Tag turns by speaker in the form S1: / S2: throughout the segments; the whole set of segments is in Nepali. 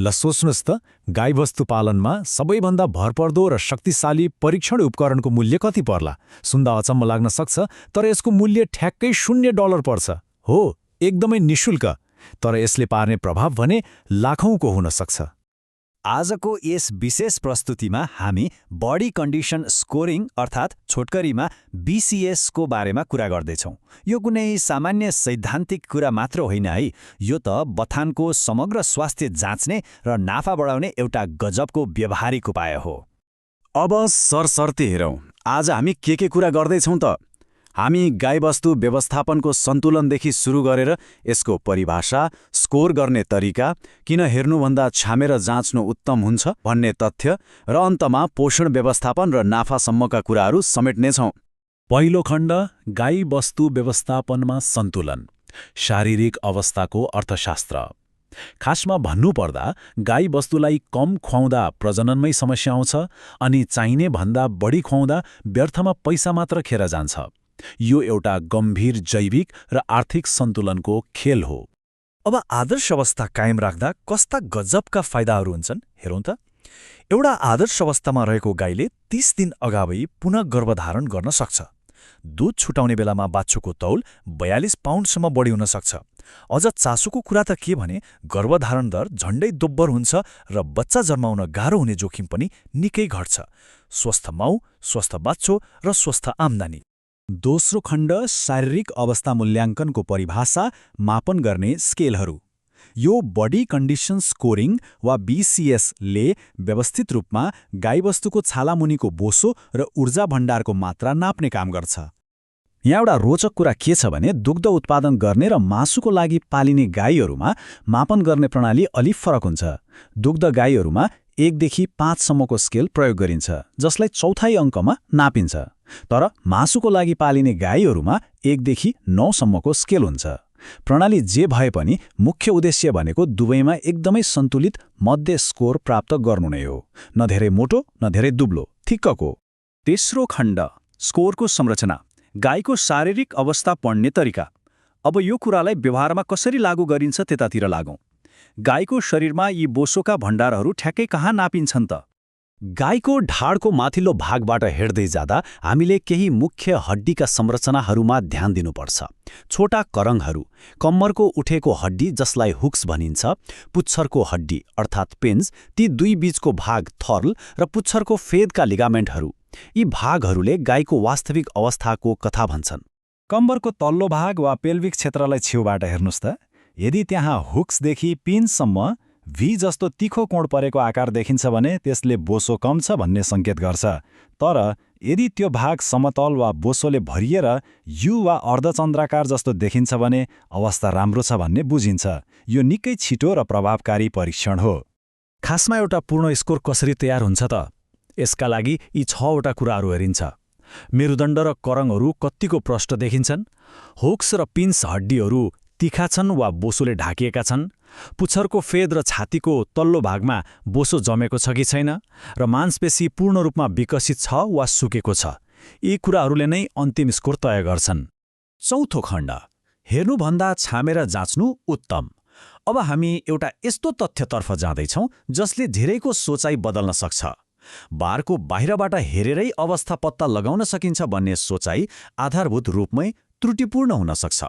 S1: ल सोच्नुहोस् त, गाईवस्तु पालनमा सबैभन्दा भरपर्दो र शक्तिशाली परीक्षण उपकरणको मूल्य कति पर्ला? सुन्दा अचम्म लाग्न सक्छ, तर यसको मूल्य ठ्याक्कै $0 पर्छ। हो, एकदमै निशुल्क। तर यसले पार्ने प्रभाव भने लाखौँको हुन सक्छ।
S2: आजको यस विशेष प्रस्तुतिमा हामी बडी कन्डिसन स्कोरिङ अर्थात् छोटकरीमा BCS को बारेमा कुरा गर्दैछौँ। यो कुनै सामान्य सैद्धान्तिक कुरा मात्र होइन है, यो त बथानको समग्र स्वास्थ्य जाँच्ने र नाफा बढाउने एउटा गजबको व्यावहारिक उपाय हो।
S3: अब सरसर्ती हेरौँ, आज हामी के कुरा गर्दैछौँ त? हामी गाईवस्तु व्यवस्थापनको सन्तुलनदेखि सुरु गरेर यसको परिभाषा, स्कोर गर्ने तरिका, किन हेर्नुभन्दा छामेर जाँच्नु उत्तम हुन्छ भन्ने तथ्य र अन्तमा पोषण व्यवस्थापन र नाफासम्मका कुराहरू समेट्नेछौँ।
S1: पहिलो खण्ड, गाईवस्तु व्यवस्थापनमा सन्तुलन, शारीरिक अवस्थाको अर्थशास्त्र। खासमा भन्नुपर्दा गाईवस्तुलाई कम खुवाउँदा प्रजननमै समस्या आउँछ अनि चाहिने भन्दा बढी खुवाउँदा व्यर्थमा पैसा मात्र खेर जान्छ। यो एउटा गम्भीर जैविक र आर्थिक सन्तुलनको खेल हो।
S2: अब आदर्श अवस्था कायम राख्दा कस्ता गजबका फाइदाहरू हुन्छन् हेरौँ त। एउटा आदर्श अवस्थामा रहेको गाईले 30 दिन अगावै पुनः गर्भधारण गर्न सक्छ। दूध छुटाउने बेलामा बाछुको तौल 42 पाउन्डसम्म बढी हुन सक्छ। अझ चासोको कुरा त के भने, गर्भधारण दर झण्डै दोब्बर हुन्छ र बच्चा जन्माउन गाह्रो हुने जोखिम पनि निकै घट्छ। स्वस्थ माउ, स्वस्थ बाच्छो र स्वस्थ आम्दानी।
S1: दोस्रो खण्ड, शारीरिक अवस्था मूल्याङ्कनको परिभाषा, मापन गर्ने स्केलहरू। यो बडी कन्डिसन स्कोरिङ वा BCS ले व्यवस्थित रूपमा गाईवस्तुको छालामुनिको बोसो र ऊर्जा भण्डारको मात्रा नाप्ने काम गर्छ।
S3: यहाँ एउटा रोचक कुरा के छ भने, दुग्ध उत्पादन गर्ने र मासुको लागि पालिने गाईहरूमा मापन गर्ने प्रणाली अलि फरक हुन्छ। दुग्ध गाईहरूमा 1 देखि 5 सम्मको स्केल प्रयोग गरिन्छ, जसलाई चौथाइ अङ्कमा नापिन्छ। तर मासुको लागि पालिने गाईहरूमा 1 देखि 9 सम्मको स्केल हुन्छ। प्रणाली जे भए पनि मुख्य उद्देश्य भनेको दुवैमा एकदमै सन्तुलित मध्य स्कोर प्राप्त गर्नु नै हो। न धेरै मोटो न धेरै दुब्लो, ठिक्कको।
S2: तेस्रो खण्ड, स्कोरको संरचना, गाईको शारीरिक अवस्था पढ्ने तरिका। अब यो कुरालाई व्यवहारमा कसरी लागू गरिन्छ त्यतातिर लागौँ। गाईको शरीरमा यी बोसोका भण्डारहरू ठ्याक्कै कहाँ नापिन्छन् त?
S3: गाईको ढाडको माथिल्लो भागबाट हेर्दै जाँदा हामीले केही मुख्य हड्डीका संरचनाहरूमा ध्यान दिनुपर्छ। छोटा करङहरू, कम्मरको उठेको हड्डी जसलाई हुक्स भनिन्छ, पुच्छरको हड्डी अर्थात् पेन्स, ती दुई बीचको भाग थर्ल र पुच्छरको फेदका लिगामेन्टहरू। यी भागहरूले गाईको वास्तविक अवस्थाको कथा भन्छन्।
S1: कम्बरको तल्लो भाग वा पेल्भिक क्षेत्रलाई छेउबाट हेर्नुहोस् त। यदि त्यहाँ हुक्सदेखि पिन्ससम्म भी जस्तो तीखो कोण परेको आकार देखिन्छ भने त्यसले बोसो कम छ भन्ने सङ्केत गर्छ। तर यदि त्यो भाग समतल वा बोसोले भरिएर यु वा अर्धचन्द्राकार जस्तो देखिन्छ भने अवस्था राम्रो छ भन्ने बुझिन्छ। यो निकै छिटो र प्रभावकारी परीक्षण हो।
S2: खासमा एउटा पूर्ण स्कोर कसरी तयार हुन्छ त? यसका लागि यी 6वटा कुराहरू हेरिन्छ। मेरुदण्ड र करङहरू कत्तिको प्रष्ट देखिन्छन्? हुक्स र पिन्स हड्डीहरू तीखा छन् वा बोसोले ढाकिएका छन्? पुच्छरको फेद र छातीको तल्लो भागमा बोसो जमेको छ कि छैन? र मांसपेशी पूर्ण रूपमा विकसित छ वा सुकेको छ? यी कुराहरूले नै अन्तिम स्कोर तय गर्छन्।
S1: चौथो खण्ड, हेर्नुभन्दा छामेर जाँच्नु उत्तम। अब हामी एउटा यस्तो तथ्यतर्फ जाँदैछौँ जसले धेरैको सोचाइ बदल्न सक्छ। बारको बाहिरबाट हेरेरै अवस्था पत्ता लगाउन सकिन्छ भन्ने सोचाइ आधारभूत रूपमै त्रुटिपूर्ण हुन सक्छ।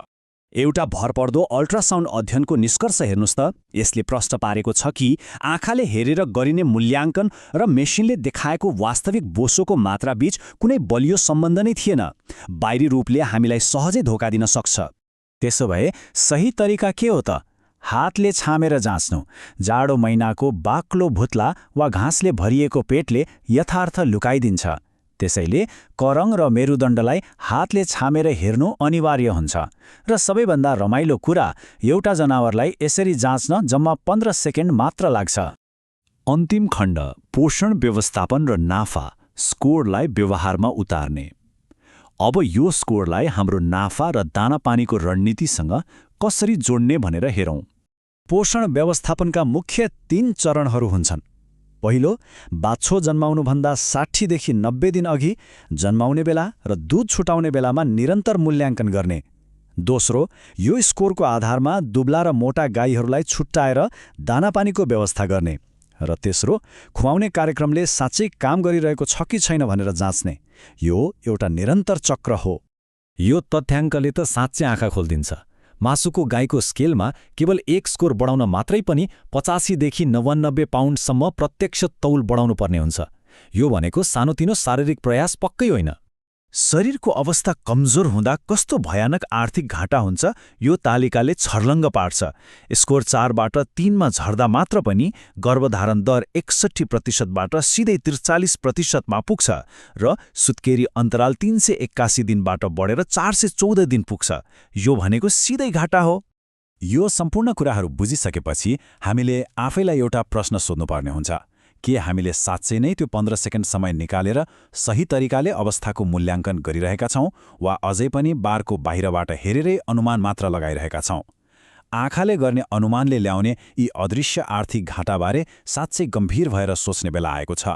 S2: एउटा भरपर्दो अल्ट्रासाउन्ड अध्ययनको निष्कर्ष हेर्नुहोस् त। यसले प्रश्न पारेको छ कि आँखाले हेरेर गरिने मूल्याङ्कन र मेसिनले देखाएको वास्तविक बोसोको मात्राबीच कुनै बलियो सम्बन्ध नै थिएन। बाहिरी रूपले हामीलाई सहजै धोका दिन सक्छ।
S3: त्यसो भए सही तरिका के हो त? हातले छामेर जाँच्नु। जाडो महिनाको बाक्लो भुत्ला वा घाँसले भरिएको पेटले यथार्थ लुकाइदिन्छ। त्यसैले करङ र मेरुदण्डलाई हातले छामेर हेर्नु अनिवार्य हुन्छ। र सबैभन्दा रमाइलो कुरा, एउटा जनावरलाई यसरी जाँच्न जम्मा 15 सेकेन्ड मात्र लाग्छ।
S1: अन्तिम खण्ड, पोषण व्यवस्थापन र नाफा स्कोरलाई व्यवहारमा उतार्ने। अब यो स्कोरलाई हाम्रो नाफा र दानापानीको रणनीतिसँग कसरी जोड्ने भनेर हेरौँ।
S2: पोषण व्यवस्थापनका मुख्य 3 चरणहरू हुन्छन्। पहिलो, बाछो जन्माउनुभन्दा 60 देखि 90 दिन अघि, जन्माउने बेला र दूध छुटाउने बेलामा निरन्तर मूल्याङ्कन गर्ने।
S3: दोस्रो, यो स्कोरको आधारमा दुब्ला र मोटा गाईहरूलाई छुट्टाएर दानापानीको व्यवस्था गर्ने। र तेस्रो, खुवाउने कार्यक्रमले साँच्चै काम गरिरहेको छ कि छैन भनेर जाँच्ने। यो एउटा निरन्तर चक्र हो।
S1: यो तथ्याङ्कले त साँच्चै आँखा खोलिदिन्छ। मासुको गाईको स्केलमा केवल एक स्कोर बढाउन मात्रै पनि 85 देखि 99 पाउन्डसम्म प्रत्यक्ष तौल बढाउनु पर्ने हुन्छ। यो भनेको सानोतिनो शारीरिक प्रयास पक्कै होइन।
S2: शरीरको अवस्था कमजोर हुँदा कस्तो भयानक आर्थिक घाटा हुन्छ यो तालिकाले छर्लङ्ग पार्छ। स्कोर 4बाट 3मा झर्दा मात्र पनि गर्भधारण दर 61%बाट सिधै 43%मा पुग्छ र सुत्केरी अन्तराल 381 दिनबाट बढेर 414 दिन पुग्छ। यो भनेको सिधै घाटा हो।
S1: यो सम्पूर्ण कुराहरू बुझिसकेपछि हामीले आफैलाई एउटा प्रश्न सोध्नुपर्ने हुन्छ। के हामीले साँच्चै नै त्यो 15 सेकेन्ड समय निकालेर सही तरिकाले अवस्थाको मूल्याङ्कन गरिरहेका छौँ वा अझै पनि बारको बाहिरबाट हेरेरै अनुमान मात्र लगाइरहेका छौँ? आँखाले गर्ने अनुमानले ल्याउने यी अदृश्य आर्थिक घाटाबारे साँच्चै गम्भीर भएर सोच्ने बेला आएको छ।